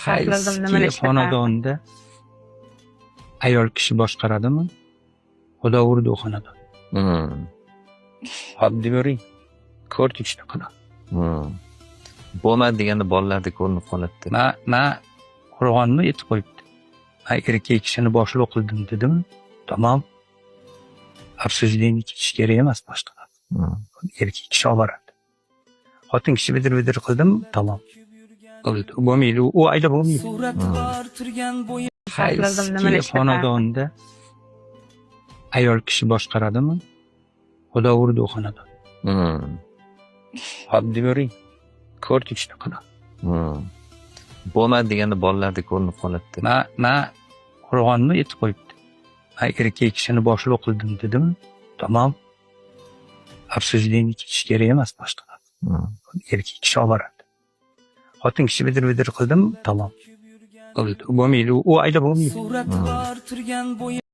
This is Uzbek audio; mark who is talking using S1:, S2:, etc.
S1: Haysiki xonadonda ayol kishi boshqaradimi, Xudo urdi u xonadon. Hop devering, ko'rdik shunaqa.
S2: Bo'lmadi deganda bolalarda ko'rinib qoladi.
S1: Ma qurg'onni aytib qo'yibdi. Ma erkak kishini boshliq qildim dedim. Tamom. Обсуждение ketish kerak emas boshqa. Erkak kishi olib boradi. Xotin kishi bidir bidir qildim, tamom. Bo'ldi. Bo'lmaydi, u ayda bo'lmaydi. Haysiki xonadonda ayol kishi boshqaradimi, Xudo urdi u xonadon. Hop devering, ko'rdik shunaqa.
S2: Bo'lmadi deganda bolalarda ko'rinib qoladi.
S1: Ma qurg'onni aytib qo'yibdi. Ma erkak kishini boshliq qildim dedim. Tamom. Обсуждение ketish kerak emas boshqa. Erkak kishi olib boradi. Xotin kishi bidir bidir qildim, tamom. Bo'ldi. Bo'lmaydi, u ayda bo'lmaydi.